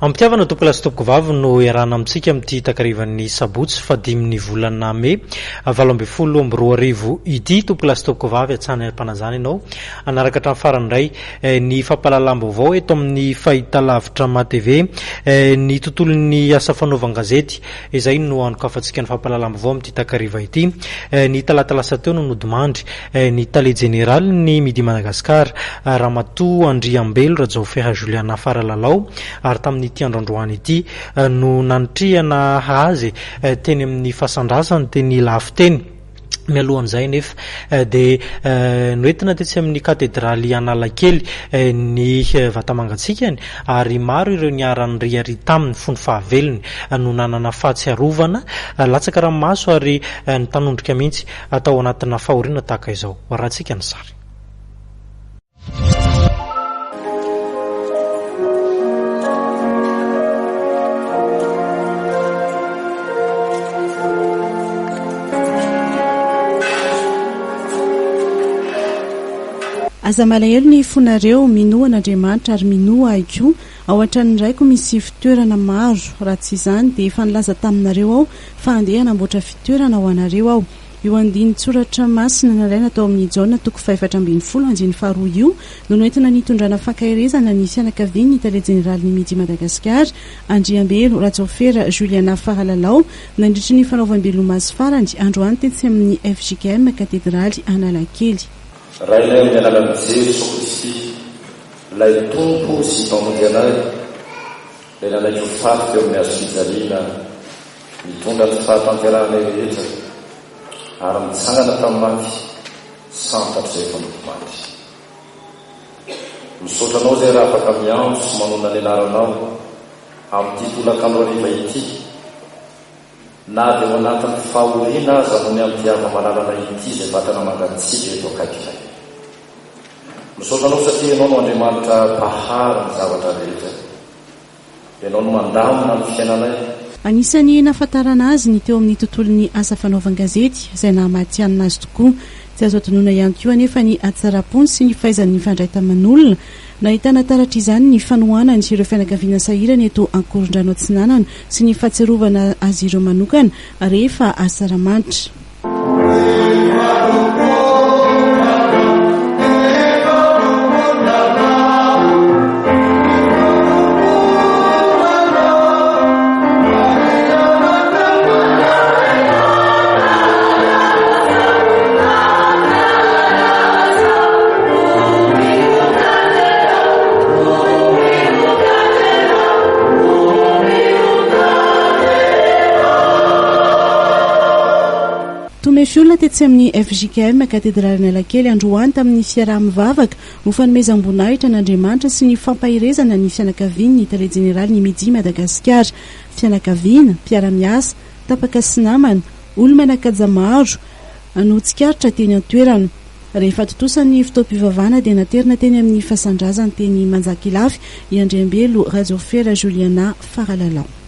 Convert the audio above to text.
Am-pitiavana tompokolahy sy tompokovavy no iarahana amintsika amin'ity takarivan'ny sabotsy fahadimin'ny volana mey 2018 ity. Tompokolahy sy tompokovavy, hatsany am-panajana ianao hanaraka hatramin'ny farany indray ny fampahalalam-baovao eto amin'ny fahitalavitra Ma TV. Ny tontolon'ny asa fanaovan-gazety izay no hanokafantsika ny fampahalalam-baovao amin'ity takariva ity. Ny talata lasa teo no nodimandry ny tale jeneralin'ny Midi Madagascar, Ramatoa Andriambelo Rajaofera Juliana Faralalao, ary tamin'ity andro androany ity no nanitrihana azy teny amin'ny fasan-drazany teny Ilafy teny. Mialohan'izay anefa dia noentina tetsy amin'ny katedraly Analakely ny vata-mangatsikany ary maro ireo niara-niriaria taminy fony fahavelony no nanana fahatsiarovana latsaka ranomaso ary nitanondrika mihitsy Atao anatina fahoriana tahaka izao. Arahantsika ny sary. Aza malahelo ny fonareo, minoa an'Andriamanitra ary minoa ahy koa. Ao an-tranon'ny Raiko misy fitoerana maro, raha tsy izany dia efa nilaza taminareo aho fa handeha hanamboatra fitoerana ho anareo aho. Io andinin-tsoratra masina nalaina tao amin'ny Jaona toko fahefatra ambin'ny folo andininy faharoa io no noentina nitondrana fankaherezana ny fianakavian'ny tale jeneralin'ny Midi Madagasikara, Andriambelo Rajaofera Juliana Faralalao, nandritry ny fanaovam-beloma azy farany androany tetsy amin'ny fjkm Katedraly Analakely. Rainay amin'ny alalan'i Jeso Kristy, ilay Tompo sy Mpamonjy anay, ilay nanaiky ho faty teo amin'ny hazo fijaliana, Nitondra ny fahatanterahanay rehetra ary nitsangana tamin'ny maty, santatr'izay efa nodimandry. Misaotra Anao izay raha afaka miantso sy manonona ny Anaranao amin'ity tolakandro hariva ity, na dia ao anatin'ny fahoriana aza noho ny amin'ity hava-malalanay ity izay vatana mangatsiaka eto akaikinay. Misaotra Anao satria Ianao no Andriamanitra Mpahary ny zavatra rehetra. Ianao no mandamina ny fiainanay. Anisan'ny nahafantarana azy ny teo amin'ny tontolon'ny asa fanaovan-gazety, izay nahamatihanina azy tokoa. Tsy azo adinoina ihany koa anefa ny hatsaram-pony sy ny fahaizany nifandray taman'olona. Nahitana taratra izany ny fanohanany ireo fianakaviana sahirana eto Ankorondrano Atsinanana sy ny fahatsiarovana azy ireo manokana rehefa asaramanitra. Tomefy olona tetsy amin'ny fjkm Katedraly Analakely androany tamin'ny fiaraha-mivavaka ho fanomezam-boninahitra an'Andriamanitra sy ny fampaherezana ny fianakavian'ny Tale Jeneralin'ny Midi Madagasikara. Fianakaviana, mpiara-miasa, tapaka sy namana, olo-manan-kaja maro no tsikaritra teny an-toerana. Rehefa tontosa ny fotoam-pivavahana dia naterina teny amin'ny fasan-drazany teny Manjakilafy i Andriambelo Rajaofera Juliana Faralalao.